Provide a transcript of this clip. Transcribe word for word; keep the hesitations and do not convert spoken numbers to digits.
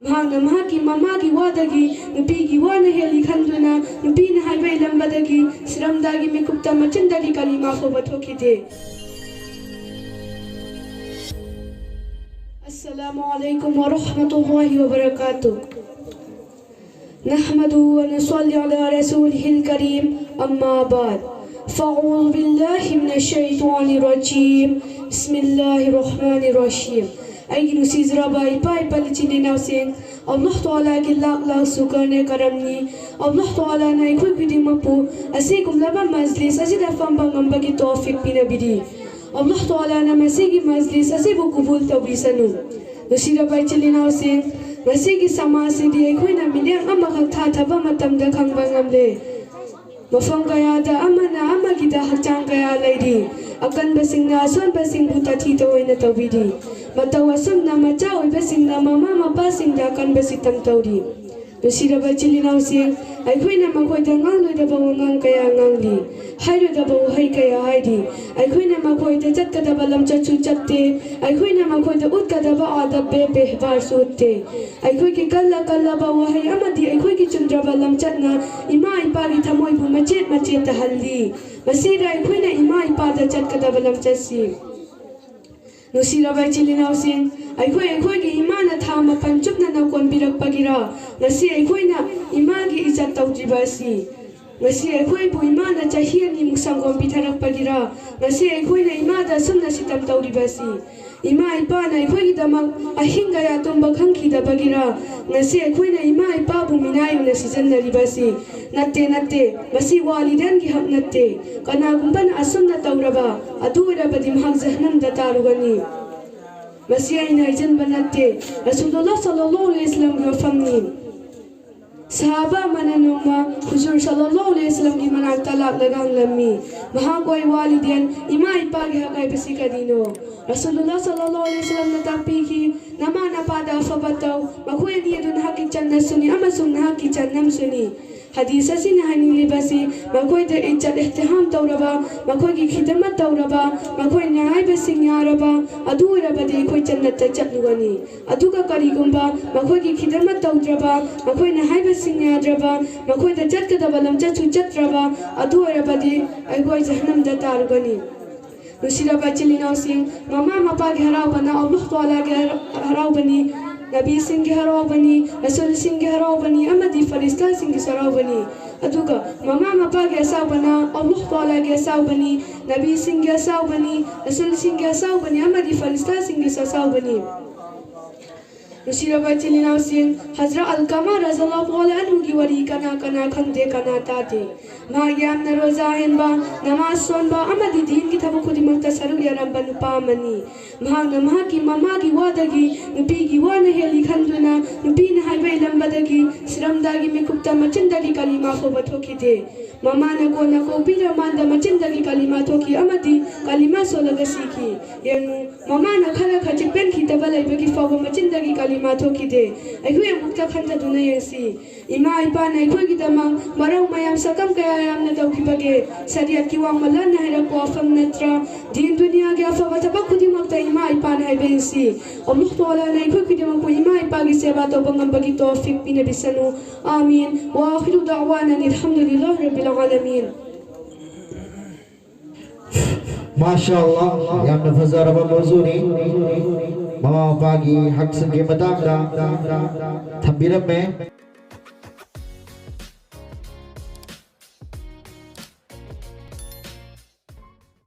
ꯃꯍꯥꯛꯅ ꯃꯍꯥꯛꯀꯤ ꯃꯃꯥꯒꯤ ꯋꯥꯗꯒꯤ ꯅꯨꯄꯤꯒꯤ ꯋꯥꯅ ꯍꯦꯜꯂꯤ ꯈꯟꯗꯨꯅ ꯅꯨꯄꯤꯅ ꯍꯥꯏꯕ ꯏꯜꯂꯝꯕꯗꯒꯤ ꯁꯤꯔꯝꯗꯥꯒꯤ ꯃꯤꯀꯨꯞꯇ ꯃꯆꯤꯟꯗꯒꯤ ꯀꯂꯤꯃꯥ ꯐꯥꯎꯕ ꯊꯣꯛꯈꯤꯗꯦ꯫ السلام عليكم ورحمة الله وبركاته. نحمده ونصلي على رسوله الكريم، أما بعد، فأعوذ بالله من الشيطان الرجيم، بسم الله الرحمن الرحيم. ꯑꯩꯒꯤ ꯅꯨꯡꯁꯤꯖꯔꯕ ꯏꯄꯥ ꯏꯄꯥ ꯏꯆꯤꯟ ꯏꯅꯥꯎꯁꯤꯡ, ꯑꯜꯂꯥꯍ ꯇꯥꯂꯥꯒꯤ ꯂꯥꯛ ꯂꯥꯛ ꯁꯨꯀꯔꯅꯦ ꯀꯔꯝꯅꯤ꯫ ꯑꯜꯂꯥꯍ ꯇꯥꯂꯥꯅ ꯑꯩꯈꯣꯏ ꯈꯨꯗꯤꯡꯃꯛꯄꯨ ꯑꯁꯤꯒꯨꯝꯂꯕ ꯃꯖꯂꯤꯁ ꯑꯁꯤꯗ ꯐꯝꯕ ꯉꯝꯕꯒꯤ ꯇꯧꯐꯤꯛ ꯄꯤꯅꯕꯤꯔꯤ꯫ ꯑꯜꯂꯥꯍ ꯇꯥꯂꯥꯅ ꯃꯁꯤꯒꯤ ꯃꯖꯂꯤꯁ ꯑꯁꯤꯕꯨ ꯀꯨꯕꯨꯜ ꯇꯧꯕꯤꯁꯅꯨ꯫ ꯅꯨꯡꯁꯤꯔꯕ ꯏꯆꯤꯜ ꯏꯅꯥꯎꯁꯤꯡ, ꯉꯁꯤꯒꯤ ꯁꯃꯥꯖꯁꯤꯗꯤ ꯑꯩꯈꯣꯏꯅ ꯃꯤꯠꯌꯦꯡ ꯑꯃꯈꯛ ꯊꯥꯊꯕ ꯃꯇꯝꯗ ꯈꯪꯕ ꯉꯝꯂꯦ꯫ ꯃꯐꯝ ꯀꯌꯥꯗ ꯑꯃꯅ ꯑꯃꯒꯤꯗ ꯍꯛꯆꯥꯡ ꯀꯌꯥ ꯂꯩꯔꯤ꯫ ꯑꯀꯟꯕꯁꯤꯡꯅ ꯑꯁꯣꯟꯕꯁꯤꯡꯕꯨ ꯇꯥꯊꯤ ꯇꯑꯣꯏꯅ ꯇꯧꯕꯤꯔꯤ꯫ ꯃꯇꯧ ꯑꯁꯨꯝꯅ ꯃꯆꯥ ꯑꯣꯏꯕꯁꯤꯡꯅ ꯃꯃꯥ ꯃꯄꯥꯁꯤꯡꯗ ꯑꯀꯟꯕ ꯁꯤꯇꯝ ꯇꯧꯔꯤ꯫ ꯅꯨꯡꯁꯤꯔꯕ ꯏꯆꯤꯜ ꯏꯅꯥꯎꯁꯤꯡ, ꯑꯩꯈꯣꯏꯅ ꯃꯈꯣꯏꯗ ꯉꯥꯡꯂꯣꯏꯗꯕ ꯋꯥꯉꯥꯡ ꯀꯌꯥ ꯉꯥꯡꯂꯤ, ꯍꯥꯏꯔꯣꯏꯗꯕ ꯋꯥꯍꯩ ꯀꯌꯥ ꯍꯥꯏꯔꯤ꯫ ꯑꯩꯈꯣꯏꯅ ꯃꯈꯣꯏꯗ ꯆꯠꯀꯗꯕ ꯂꯝꯆꯠꯁꯨ ꯆꯠꯇꯦ, ꯑꯩꯈꯣꯏꯅ ꯃꯈꯣꯏꯗ ꯎꯠꯀꯗꯕ ꯑꯥꯗꯕ ꯕꯦ ꯕꯦꯍꯕꯥꯔꯁꯨ ꯎꯠꯇꯦ꯫ ꯑꯩꯈꯣꯏꯒꯤ ꯀꯜꯂ ꯀꯜꯂꯕ ꯋꯥꯍꯩ ꯑꯃꯗꯤ ꯑꯩꯈꯣꯏꯒꯤ ꯆꯨꯝꯗ꯭ꯔꯕ ꯂꯝꯆꯠꯅ ꯏꯃꯥ ꯏꯄꯥꯒꯤ ꯊꯃꯣꯏꯕꯨ ꯃꯆꯦꯠ ꯃꯆꯦꯠ ꯇꯥꯍꯜꯂꯤ꯫ ꯃꯁꯤꯗ ꯑꯩꯈꯣꯏꯅ ꯏꯃꯥ ꯏꯄꯥꯗ ꯆꯠꯀꯗꯕ ꯂꯝꯆꯠꯁꯤ꯫ ꯅꯨꯡꯁꯤꯔꯕ ꯏꯆꯤꯜ ꯏꯅꯥꯎꯁꯤꯡ, ꯑꯩꯈꯣꯏ ꯑꯩꯈꯣꯏꯒꯤ ꯏꯃꯥꯅ ꯊꯥ ꯃꯥꯄꯟ ꯆꯨꯞꯅ ꯅꯀꯣꯟꯕꯤꯔꯛꯄꯒꯤꯔ ꯉꯁꯤ ꯑꯩꯈꯣꯏꯅ ꯏꯃꯥꯒꯤ ꯏꯖꯠ ꯇꯧꯗ꯭ꯔꯤꯕ ꯑꯁꯤ? ꯉꯁꯤ ꯑꯩꯈꯣꯏꯕꯨ ꯏꯃꯥꯅ ꯆꯍꯤ ꯑꯅꯤꯃꯨꯛ ꯁꯪꯒꯣꯝ ꯄꯤꯊꯔꯛꯄꯒꯤꯔ ꯉꯁꯤ ꯑꯩꯈꯣꯏꯅ ꯏꯃꯥꯗ ꯑꯁꯨꯝꯅ ꯁꯤꯇꯝ ꯇꯧꯔꯤꯕ ꯑꯁꯤ? ꯏꯃꯥ ꯏꯄꯥꯅ ꯑꯩꯈꯣꯏꯒꯤꯗꯃꯛ ꯑꯍꯤꯡ ꯀꯌꯥ ꯇꯨꯝꯕ ꯈꯪꯈꯤꯗꯕꯒꯤꯔ ꯉꯁꯤ ꯑꯩꯈꯣꯏꯅ ꯏꯃꯥ ꯏꯄꯥꯕꯨ ꯃꯤꯅꯥꯏ ꯑꯣꯏꯅ ꯁꯤꯖꯤꯟꯅꯔꯤꯕ ꯑꯁꯤ? ꯅꯠꯇꯦ, ꯅꯠꯇꯦ, ꯃꯁꯤ ꯋꯥꯂꯤꯗꯦꯟꯒꯤ ꯍꯛ ꯅꯠꯇꯦ꯫ ꯀꯅꯥꯒꯨꯝꯕꯅ ꯑꯁꯨꯝꯅ ꯇꯧꯔꯕ, ꯑꯗꯨ ꯑꯣꯏꯔꯕꯗꯤ ꯃꯍꯥꯛ ꯖꯍꯟꯅꯝꯗ ꯇꯥꯔꯨꯒꯅꯤ꯫ ꯃꯁꯤ ꯑꯩꯅ ꯍꯥꯏꯖꯟꯕ ꯅꯠꯇꯦ꯫ ꯔꯁꯨꯂꯨꯜꯂꯥꯍ ꯁꯜꯂꯜꯂꯥꯍꯨ ꯑꯂꯩꯍꯤ ꯋꯁꯜꯂꯝꯒꯤ ꯋꯥꯐꯝꯅꯤ꯫ ꯁꯍꯥꯕꯥ ꯑꯃꯅ ꯅꯣꯡꯃ ꯍꯨꯖꯨꯔ ꯁꯜꯂꯜꯂꯥꯍꯨ ꯑꯂꯩꯍꯤ ꯋꯁꯜꯂꯝꯒꯤ ꯃꯅꯥꯛꯇ ꯂꯥꯛꯂꯒ ꯍꯪꯂꯝꯃꯤ, ꯃꯍꯥꯛ ꯑꯣꯏ ꯋꯥꯂꯤꯗꯦꯟ, ꯏꯃꯥ ꯏꯄꯥꯒꯤ ꯍꯛ ꯍꯥꯏꯕꯁꯤ ꯀꯔꯤꯅꯣ? ꯔꯁꯨꯂꯨꯜꯂꯥꯍ ꯁꯜꯂꯜꯂꯥꯍꯨ ꯑꯂꯩꯍꯤ ꯋꯁꯜꯂꯝꯅ ꯇꯥꯛꯄꯤꯈꯤ, ꯅꯃꯥ ꯅꯄꯥꯗ ꯑꯐꯕ ꯇꯧ, ꯃꯈꯣꯏ ꯑꯅꯤ ꯑꯗꯨ ꯅꯍꯥꯛꯀꯤ ꯆꯟꯅꯁꯨꯅꯤ ꯑꯃꯁꯨꯡ ꯅꯍꯥꯛꯀꯤ ꯆꯟꯅꯝꯁꯨꯅꯤ꯫ ꯍꯗꯤꯁ ꯑꯁꯤꯅ ꯍꯥꯏꯅꯤꯡꯂꯤꯕꯁꯤ, ꯃꯈꯣꯏꯗ ꯏꯖꯠ ꯏꯍꯇꯤꯍꯥꯝ ꯇꯧꯔꯕ, ꯃꯈꯣꯏꯒꯤ ꯈꯤꯗꯃꯠ ꯇꯧꯔꯕ, ꯃꯈꯣꯏꯅ ꯍꯥꯏꯕꯁꯤꯡ ꯌꯥꯔꯕ, ꯑꯗꯨ ꯑꯣꯏꯔꯕꯗꯤ ꯑꯩꯈꯣꯏ ꯖꯟꯅꯠꯇ ꯆꯠꯂꯨꯒꯅꯤ꯫ ꯑꯗꯨꯒ ꯀꯔꯤꯒꯨꯝꯕ ꯃꯈꯣꯏꯒꯤ ꯈꯤꯗꯃꯠ ꯇꯧꯗ꯭ꯔꯕ, ꯃꯈꯣꯏꯅ ꯍꯥꯏꯕꯁꯤꯡ ꯌꯥꯗ꯭ꯔꯕ, ꯃꯈꯣꯏꯗ ꯆꯠꯀꯗꯕ ꯂꯝꯆꯠꯁꯨ ꯆꯠꯇ꯭ꯔꯕ, ꯑꯗꯨ ꯑꯣꯏꯔꯕꯗꯤ ꯑꯩꯈꯣꯏ ꯖꯍꯟꯅꯝꯗ ꯇꯥꯔꯨꯒꯅꯤ꯫ ꯅꯨꯡꯁꯤꯔꯕ ꯏꯆꯤꯜ ꯏꯅꯥꯎꯁꯤꯡ, ꯃꯃꯥ ꯃꯄꯥꯒꯤ ꯍꯔꯥꯎꯕꯅ ꯑꯜꯂꯥꯍ ꯇꯥꯂꯥꯒꯤ ꯍꯔꯥꯎꯕꯅꯤ, ꯅꯕꯤꯁꯤꯡꯒꯤ ꯍꯔꯥꯎꯕꯅꯤ, ꯔꯁꯨꯜꯁꯤꯡꯒꯤ ꯍꯔꯥꯎꯕꯅꯤ ꯑꯃꯗꯤ ꯐꯔꯤꯁꯇꯥꯁꯤꯡꯒꯤꯁꯨ ꯍꯔꯥꯎꯕꯅꯤ꯫ ꯑꯗꯨꯒ ꯃꯃꯥ ꯃꯄꯥꯒꯤ ꯑꯁꯥꯎꯕꯅ ꯑꯜꯂꯥꯍ ꯇꯥꯂꯥꯒꯤ ꯑꯁꯥꯎꯕꯅꯤ, ꯅꯕꯤꯁꯤꯡꯒꯤ ꯑꯁꯥꯎꯕꯅꯤ, ꯔꯁꯨꯜꯁꯤꯡꯒꯤ ꯑꯁꯥꯎꯕꯅꯤ ꯑꯃꯗꯤ ꯐꯔꯤꯁꯇꯥꯁꯤꯡꯒꯤꯁꯨ ꯑꯁꯥꯎꯕꯅꯤ꯫ ꯅꯨꯡꯁꯤꯔꯕ ꯏꯆꯤꯜ ꯏꯅꯥꯎꯁꯤꯡ, ꯍꯖꯔꯠ ꯑꯜꯀꯃꯥ ꯔꯖꯜꯂꯥꯍꯨ ꯑꯟꯍꯨꯒꯤ ꯋꯥꯔꯤ ꯀꯅꯥ ꯀꯅꯥ ꯈꯪꯗꯦ, ꯀꯅꯥ ꯇꯥꯗꯦ? ꯃꯍꯥꯛ ꯌꯥꯝꯅ ꯔꯣꯖꯥ ꯍꯦꯟꯕ, ꯅꯃꯥꯖ ꯁꯣꯟꯕ ꯑꯃꯗꯤ ꯗꯤꯟꯒꯤ ꯊꯕꯛ ꯈꯨꯗꯤꯡꯃꯛꯇ ꯁꯔꯨꯛ ꯌꯥꯔꯝꯕ ꯅꯨꯄꯥ ꯑꯃꯅꯤ꯫ ꯃꯍꯥꯛꯅ ꯃꯍꯥꯛꯀꯤ ꯃꯃꯥꯒꯤ ꯋꯥꯗꯒꯤ ꯅꯨꯄꯤꯒꯤ ꯋꯥꯅ ꯍꯦꯜꯂꯤ ꯈꯟꯗꯨꯅ, ꯅꯨꯄꯤꯅ ꯍꯥꯏꯕ ꯏꯜꯂꯝꯕꯗꯒꯤ ꯁꯤꯔꯝꯗꯥꯒꯤ ꯃꯤꯀꯨꯞꯇ ꯃꯆꯤꯟꯗꯒꯤ ꯀꯂꯤꯃꯥ ꯐꯥꯎꯕ ꯊꯣꯛꯈꯤꯗꯦ꯫ ꯃꯃꯥꯅ ꯀꯣꯟꯅ ꯀꯣꯛꯄꯤꯔꯃꯥꯟꯗ ꯃꯆꯤꯟꯗꯒꯤ ꯀꯂꯤꯃꯥ ꯊꯣꯛꯈꯤ ꯑꯃꯗꯤ ꯀꯂꯤꯃꯥ ꯁꯣꯜꯂꯒ ꯁꯤꯈꯤ꯫ ꯌꯦꯡꯉꯨ, ꯃꯃꯥꯅ ꯈꯔ ꯈꯖꯤꯛ ꯄꯦꯟꯈꯤꯗꯕ ꯂꯩꯕꯒꯤ ꯐꯥꯎꯕ ꯃꯆꯤꯟꯗꯒꯤ ꯀꯂꯤꯃꯥ ꯊꯣꯛꯈꯤꯗꯦ꯫ ꯑꯩꯈꯣꯏ ꯑꯃꯨꯛꯇ ꯈꯟꯊꯗꯨꯅ ꯌꯦꯡꯁꯤ꯫ ꯏꯃꯥ ꯏꯄꯥꯅ ꯑꯩꯈꯣꯏꯒꯤꯗꯃꯛ ꯃꯔꯧ ꯃꯌꯥꯝ ꯁꯛꯀꯝ ꯀꯌꯥ ꯌꯥꯝꯅ ꯇꯧꯈꯤꯕꯒꯦ? ꯁꯔꯤꯌꯠꯀꯤ ꯋꯥꯡꯃ ꯂꯟꯅ ꯍꯥꯏꯔꯛꯄ ꯋꯥꯐꯝ ꯅꯠꯇ꯭ꯔꯥ? ꯗꯤꯟ ꯗꯨꯅꯤꯌꯥꯒꯤ ꯑꯐꯕ ꯊꯕꯛ ꯈꯨꯗꯤꯡꯃꯛꯇ ꯏꯃꯥ ꯏꯄꯥꯅ ꯍꯥꯏꯕ ꯏꯟꯁꯤ꯫ ꯑꯜꯂꯥꯍ ꯇꯥꯂꯥꯅ ꯑꯩꯈꯣꯏ ꯈꯨꯗꯤꯡꯃꯛꯄꯨ ꯏꯃꯥ ꯏꯄꯥꯒꯤ ꯁꯦꯕꯥ ꯇꯧꯕ ꯉꯝꯕꯒꯤ ꯇꯧꯐꯤꯛ ꯄꯤꯅꯕꯤꯁꯅꯨ꯫ آمين. وآخر دعوانا أن الحمد لله رب العالمين. ꯃꯥꯁꯥ ꯑꯜꯂꯥ, ꯌꯥꯝꯅ ꯐꯖꯔꯕ ꯃꯧꯖꯨꯅꯤ꯫ ꯃꯃꯥ ꯃꯄꯥꯒꯤ ꯍꯛꯁꯤꯡꯒꯤ ꯃꯇꯥꯡꯗ ꯊꯝꯕꯤꯔꯝꯃꯦ꯫